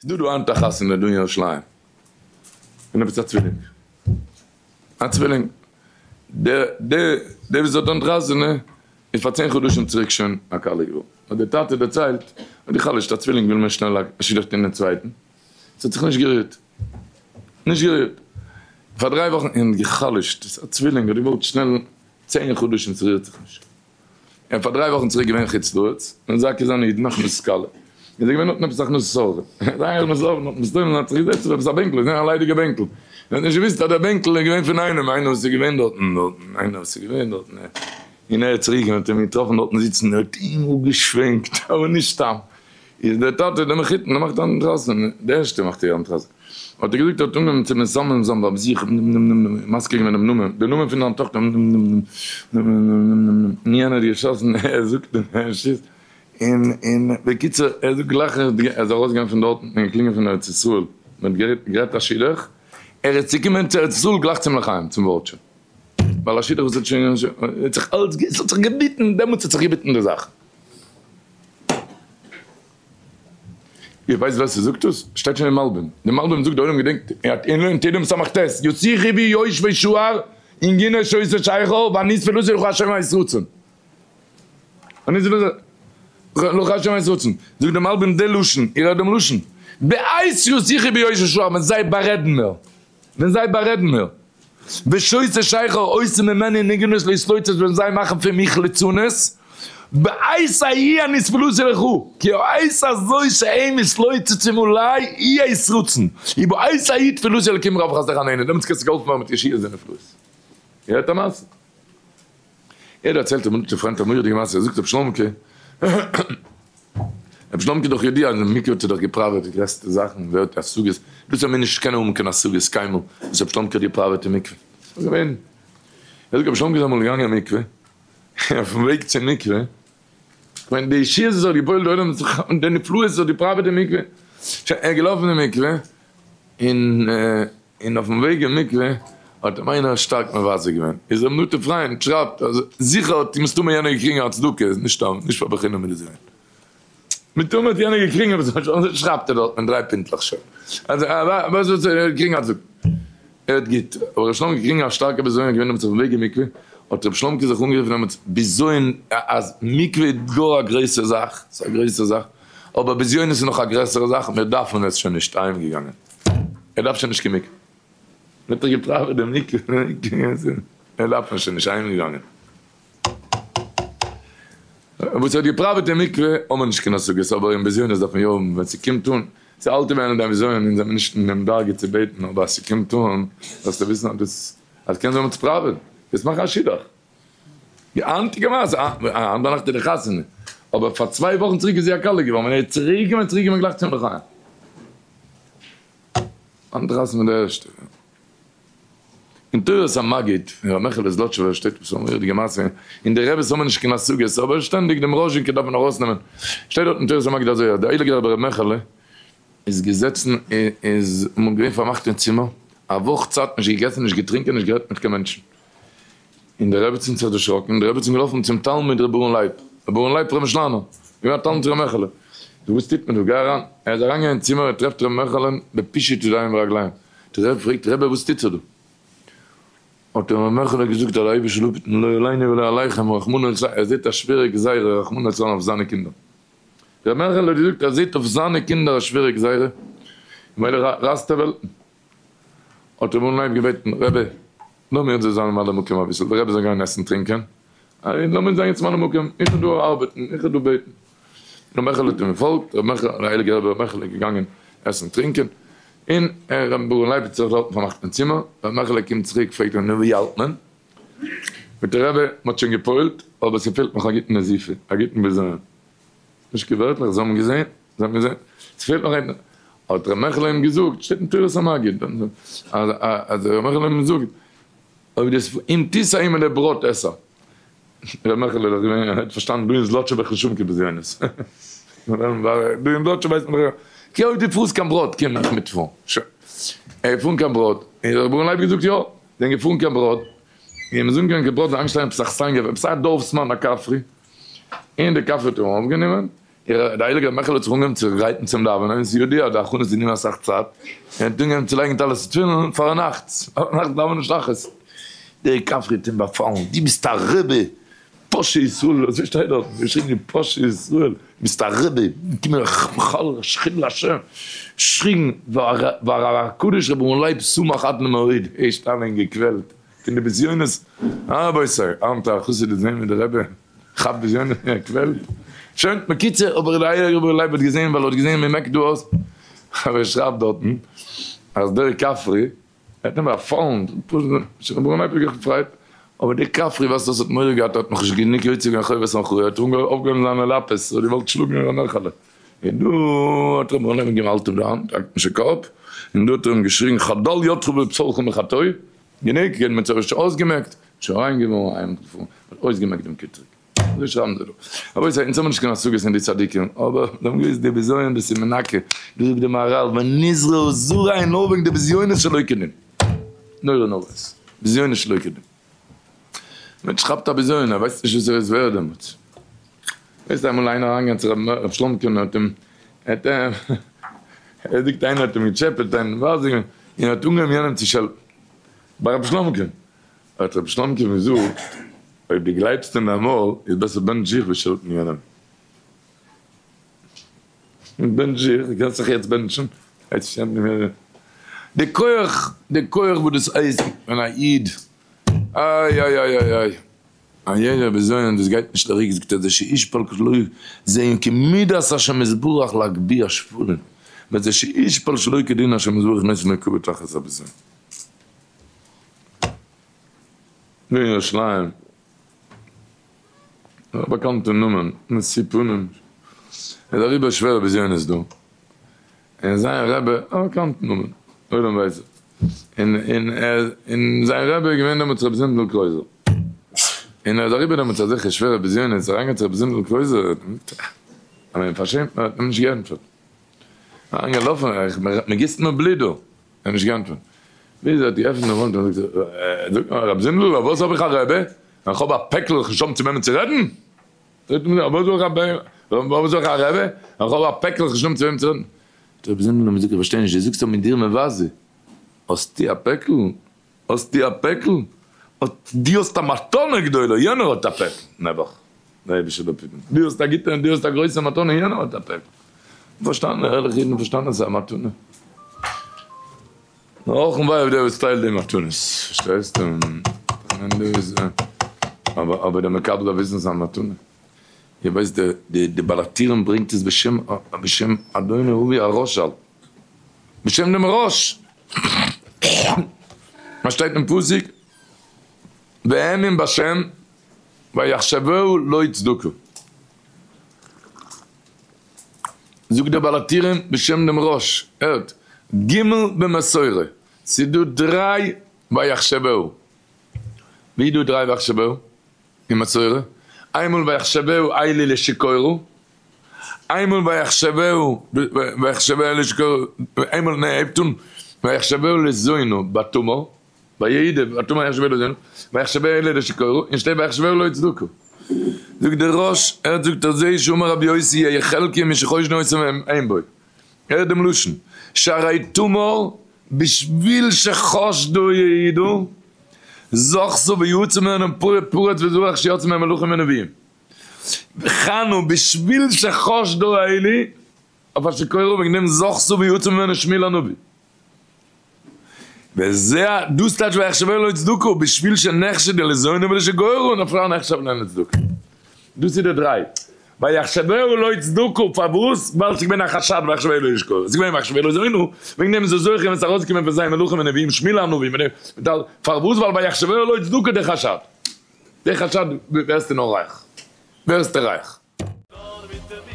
ס'דא דא היינט א חתונה דא אין ירושלים פון עפעס א צווילינג, א צווילינג, דער דער דער וואס האט היינט חתונה איז פאר צען חדשים צוריק שוין א כלה געווארן, האט דער טאטע דערציילט, האט גע'חלש'ט א צווילינג וויל מען שנעל א שידוך טון דעם צווייטן, ס'האט זיך נישט גערירט, נישט גערירט, פאר דריי וואכן און גע'חלש'ט, ס'איז א צווילינג האט געוואלט שנעל צען חדשים ס'רירט זיך נישט. ער פאר דריי וואכן צוריק געווען חוץ לארץ, און זאק איז אן איד נאך מושכלה, איז ער געווען דארטן עפעס הכנסת אורחים, זיין הכנסת אורחים האט מסתמא האט זיך געזעצט אויף עפעס א בענקל, איז געווען א ליידיגע בענקל, ער האט נישט געוואוסט אז דער בענקל איז געווען פון איינעם, איינער וואס איז געווען דארטן, דארטן, איינער וואס איז געווען דארטן, און ער איז צוריק געקומען האט אים געטראפן דארטן זיצן, ער האט אים אפגעשווענקט, אבער נישט סתם, איז דער טאטע דער מחותן, דער מאכט היינט חתונה, דער ערשטער מאכט היינט חתונה, האט ער געזאגט ער האט אנגעהויבן צו מסמם זיין ביי זיך, מזכיר געווען דעם נאמען, דער נאמען פון זיין טאכטער, און יענער האט געשאסן, ער זאגט און ער שיסט, און און בקיצור ער זאגט גלייך ער איז ארויסגעגאנגען פון דארטן און געקלינגען פון ארץ ישראל, מען האט גערעדט א שידוך, ער איז צוגעקומען צו ארץ ישראל גלייך צום לחיים, צום ווארט שוין, ווייל א שידוך וואס האט שוין, האט זיך אלץ, עס האט זיך געביטן, דעמאלטס האט זיך געביטן די זאך. איר ווייסט ווער ס'זאגט דאס? שטייט שוין אין מלבים. די מלבים זאגט די עולם געדענקט אין תהלים ס"ט ישיחי בי יושבי שער אין גינה שויסה שייכו ואני תפילתי לך השם עת רצון. אני תפילתי לך השם עת רצון. זאגט די מלבים די לשון, איר הערט דעם לשון? בעת ישיחי בי יושבי שער ווען זיי בארעדן מיר. ווען זיי בארעדן מיר. ושותה שכר עושים ממני ניגונות להתלוצץ ווען זיי מאכן פון מיך ליצנות, בעת ההיא אני תפילתי לך, כי העת הזאת שהם מתלוצצים עלי היא עת רצון, ובעת ההיא תפילתי אלקים רב חסדך ענני, דעמאלטס קענסטו געהאלפן ווערן מיט ישועות ונפלאות. איר הערט א מעשה? ער דערציילט א גוטע פריינט א מורא'דיגע מעשה, ער זאגט רבי שלומ'קע, רבי שלומ'קע איז דאך ידוע אז אין מקווה האט ער דאך געפראוועט די גרעסטע זאכן, ווער האט השגות, דאס האבן מיר נישט קענען האבן קיין השגות קיינמאל, וואס רבי שלומ'קע האט געפראוועט אין מקווה, ס'איז געווען, ער זאגט רבי שלומ'קע איז אמאל געגאנגען אין מקווה, אויפן וועג צום מקווה, כ'מיין די ישועות וואס ער האט געפועלט די עולם, די נפלאות וואס ער האט געפראוועט אין מקווה, שוין ער איז געלאפן אין מקווה, און און אויפן וועג אין מקווה האט אים איינער שטארק מבזה געווען, איז ר' נטע פריינד שרייבט אז זיכער האט מסתמא יענער געקריגן א צדקה, איז נישט סתם, נישט פאר בחינם איז דאס געווען, מסתמא האט יענער געקריגן עפעס, אזוי שרייבט ער דארט מיט דריי פינטלעך שוין, אז וואס האט ער געקריגן א צדקה, ער האט גוט, אבער ר' שלומ'קע געקריגן א שטארקע בזיון, געווען דעמאלטס אויפן וועג אין מקווה, האט ר' שלומ'קע זיך אנגערופן דעמאלטס, בזיון אז מקווה איז גאר א גרויסע זאך, ס'איז א גרויסע זאך, אבער בזיונות איז נאך א גרעסערע זאך, מיר דארפן עס שוין נישט, אהיימגעגאנגען. ער דארף שוין נישט קיין מקווה. מען האט דאך געפראוועט די מקווה, ער דארף שוין נישט, אהיימגעגאנגען. וואס ער האט געפראוועט אין מקווה האט מען נישט קיין השגות, אבער אין בזיונות דארף מען יא האבן, ווען ס'קומט אן, ס'איז אלטע ווערן דיין בזיון, אונז זעמיר נישט אין דעם דרגה צו בעטן, אבער אז ס'קומט אן, זאלסטו וויסן אז דאס, אז קען זיין צו פראווען, קענסט מאכן א שידוך. די היינטיגע מעשה, היינט ביינאכט איז די חתונה, אבער פאר צוויי וואכן צוריק איז זי א כלה געווארן, ווען ער איז צוריק געקומען, צוריק געקומען גלייך צום לחיים. היינט די חתונה די ערשטע. אין תורת המגיד פון ר' מעכעלע זלאטשובער שטייט עפעס א מורא'דיגע מעשה, און די רעבעס האבן נישט קיין השגות, אבער שטענדיג דעם ראזשינקע דארף מען ארויסנעמען, שטייט דארט אין תורת המגיד אזוי אז דער הייליגער רבי ר' מעכעלע איז געזעצן איז אמאל געווען פארמאכט אין צימער א וואך צייט נישט געגעסן נישט געטרינקען נישט גערעדט מיט קיין מענטשן, און די רעבעצין האט זיך דערשראקן, און די רעבעצין געלאפן צום תלמיד ר' אהרן לייב, ר' אהרן לייב פרעמישלאנער, געווען א תלמיד צו ר' מעכעלע, זאגט וואס טוט מען דא, גיי אריין, ער איז אריינגעגאנגען אין צימער, ער טרעפט ר' מעכעלען בפישוט ידיים ורגליים, די רבי פרעגט, רבי וואס טוט זיך דא? האט אים ר' מעכעלע געזאגט אז דער אייבערשטער זאל אפהיטן לא עלינו ולא עליכם רחמנא ליצלן, ער זעט א שווערע גזירה רחמנא ליצלן אויף זיינע קינדער, ר' מעכעלע האט געזאגט ער זעט אויף זיינע קינדער א שווערע גזירה, ממילא רייסט ער וועלטן. האט ר' אהרן לייב געבעטן, רבי, לאמיר אונז זיין ממלא מקום אביסל, דער רבי זאל גיין עסן טרינקען, לאמיר זיין יעצט ממלא מקום, איך וועל דא ארבעטן, איך וועל דא בעטן. ר' מעכעלע האט אים געפאלגט, ר' מעכעלע, דער הייליגער רבי ר' מעכעלע איז געגאנגען עסן טרינקען, און ר' אהרן לייב האט זיך דארטן פארמאכט אין צימער, ר' מעכעלע קומט צוריק פרעגט אים, נו ווי האלט מען? זאגט דער רבי, מען האט שוין גע'פועל'ט, אבער ס'פעלט נאך א גוטן נזיפה, א גוטן בזיון. נישט קיין ווערטלעך, זיי האבן געזען, זיי האבן געזען, ס'פעלט נאך איינער. האט ר' מעכעלע אים געזאגט, שטייט אין תורת המגיד, אז אז ר' מעכעלע אים געזאגט, אויב דאס אם תישא עמו לבראד עשר. ר' מעכעלע איז דאך געווען, ער האט פארשטאנען דא אין זלאטשוב איך נישט האבן קיין בזיונות. דא אין זלאטשוב ווייסט מען דאך, כי אויב דו פארסט קיין בראד קום איך מיט פארן. שוין. ער איז געפארן קיין בראד, און ר' אהרן לייב געזאגט יא, זיי זענען געפארן קיין בראד, און מ'איז אנגעקומען קיין בראד איז איינגעשטאנען עפעס א חסיין געווען, עפעס א דארפסמאן א כפרי, און די כפרי האט אים אויפגענומען, און. דער הייליגער רבי מעכעלע האט זיך אנגעהויבן צו גרייטן צום דאווענען, ס'איז ידוע די הכנות נעמען אסאך צייט, ער האט אנגעהויבן צו לייגן טלית ותפילין פארנאכטס, פארנאכטס דאווענען שחרית, דער כפרי האט אים באפאלן, דו ביסט א רבי, פושע ישראל, אזוי שטייט דארט, געשריגן פושע ישראל, ביסט א רבי, געקומען מחלל שכין להשם, געשריגן והרב הקדוש רבי אהרן לייב סמך אדמו מאוד, ערשט אליין געקוועלט פון די בזיונות, אה רבותי, היינט א חסיד איז זעהן ווי די רבי כאפט בזיונות און ער קוועלט, שוין, בקיצור, אבער די הייליגע רבי אהרן לייב האט געזעהן ווייל ער האט געזעהן מען מעקט דא אויס, אבער ער שרייבט דארטן אז דער כפרי ער האט אים באפאלן, רבי אהרן לייב האט זיך געפרייט, אבער דער כפרי וואס דאס האט מורא געהאט האט נאך נישט גענוג יוצא געווען חובת המחאה, ער האט אויפגעהויבן זיינע לאפעס, ער האט געוואלט שלאגן ר' מעכעלע, און דא האט רבי אהרן לייב אים געהאלטן די האנט, האקט נישט די קאפ, און דא האט ער אים געשריגן חדל ידך בבשרך מחטוא, גענוג, יענעם האט זיך שוין אויסגעמעקט, שוין ריין געווארן, איינגעפארן, האט אויסגעמעקט דעם קטרוג. אזוי שרייבן זיי דא. רבותי, אונז האבן נישט קיין השגות אין די צדיקים, אבער זיי האבן געוואוסט די בזיון דאס איז מנקה, דא זאגט די מהרל ונזרעה זרע נאר וועגן די בזיונות שלא כדין. נורא נוראות. בזיונות שלא כדין. מענטש כאפט א בזיון, ער ווייסט נישט וואס ער איז ווערד דעמאלטס. ווייסט איינמאל איינער אריינגעגאנגען צו ר' שלומ'קע און האט אים, האט אים, ער זאגט איינער האט אים געטשעפעט, און האט אנגעהויבן יענעם צו שעלטן. ביי ר' שלומ'קע. האט רבי שלומ'קע געזאגט, אויב דו גלייבסט אין דיין מויל, איז בעסער בענטש זיך ווי שעלטן יענעם. בענטש זיך, דו קענסט זיך יעצט בענטשן, די כח, די כח וואס דאס הייסט ווען א איד, איי איי איי איי איי, א יעדער בזיון, דאס גייט נישט לריק, זאגט ער, זה שישפל שלא זעהן כי מידת השם יתברך להגביה שפלים, וזה שישפל שלא כדין השם יתברך נותן לו כבוד תחת הבזיון. דא אין ירושלים, א באקאנטע נאמען, נשיא פנים, איז אריבער שווערע בזיונות דא, און זיין רבי, א באקאנטע נאמען, עולם ווייסט עס, און און ער, און זיין רבי איז געווען דעמאלטס רבי זונדל קרויזער, און ער איז אריבער דעמאלטס אזעלכע שווערע בזיונות, אריינגעגאנגען צו רבי זונדל קרויזער, האט אים געזאגט, אה, מען פארשעמט מיר, האט אים נישט געענטפערט, אריינגעלאפן, מען גיסט מיר בלוט דא. ער האט נישט געענטפערט. ביז ער האט געעפנט די מויל און געזאגט, זאגט נאר רב זונדל, אויף וואס האב איך א רבי? ווען איך האב א פעקל איך נישט האבן צו וועמען צו רעדן? זאגט אים אויף וואס האב איך א רבי? ווען איך האב א פעקל איך נישט האבן צו וועמען צו רעדן? האט רב זונדל אים געזאגט, איך פארשטיי נישט, דו זאגסט אז מ'איז דיר מבזה, האסטו א פעקל? האסטו א פעקל? דו האסט א מתנה גדולה, יענער האט א פעקל, נעבעך. דער אייבערשטער זאל אפהיטן, דו האסט א גוטע און דו האסט א גרויסע מתנה, יענער האט א פעקל. פארשטאנען, ערליכע אידן פארשטאנען אז ס'איז א מתנה. נאר אויך און וויי אויף דער וואס טיילט די מתנות, פארשטייסט? אבער אבער דער מקבל דארף וויסן ס'איז א מתנה. איר ווייסט די די בעל הטורים ברענגט עס בשם בשם אדוני אבי הראש על. בשם דעם ראש. מה שטייט אין פסוק? והאמין בשם ויחשבהו לו צדקה. זאגט דער בעל הטורים בשם דעם ראש, הערט, ג' במסורה, ס'איז דא דריי ויחשבהו. ווי איז דא דריי ויחשבהו אין מסורה? איינמאל ויחשבהו עלי לשיכורה, איינמאל ויחשבהו ויחשבהו עלי לשיכורה, איינמאל נע הייבט אן ויחשבהו לזונה בתמר, ביי יעדע ותאמר ויחשבהו לזונה, ויחשבהו עלי לשיכורה, און שטייט ויחשבהו לו צדקה. זאגט דער ראש, ער זאגט אזוי שאמר רבי יוסי יהא חלקי מי שחושדין אותו אין בו. הערט דעם לשון, שהרי תמר בשביל שחשדו יהודה, זכתה ויצא ממנו פרץ וזרח שיצא מהם מלכים ונביאים. חנה בשביל שחשדו עלי, אויף א שיכורה וועגן דעם זכתה ויצא ממנו שמואל הנביא. וזה דאס טייטש ויחשבהו לו צדקה, בשביל שנחשד לזונה ולשגורו נפלה נחשב להם לצדקה. דאס איז די דריי. ויחשבהו לו צדקה, פארוואס? ווייל ס'איז געווען א חשד ויחשבהו לו לשגורו. ס'איז געווען ויחשבהו לזונה, וועגן דעם איז ער זוכה ווען ס'איז ארויסגעקומען פון זיי מלכים ונביאים שמואל הנביא מיט אלע, פארוואס? ווייל ויחשבהו לו צדקה די חשד. די חשד ווערסטו נאר רייך. ווערסטו רייך. נאר מיט.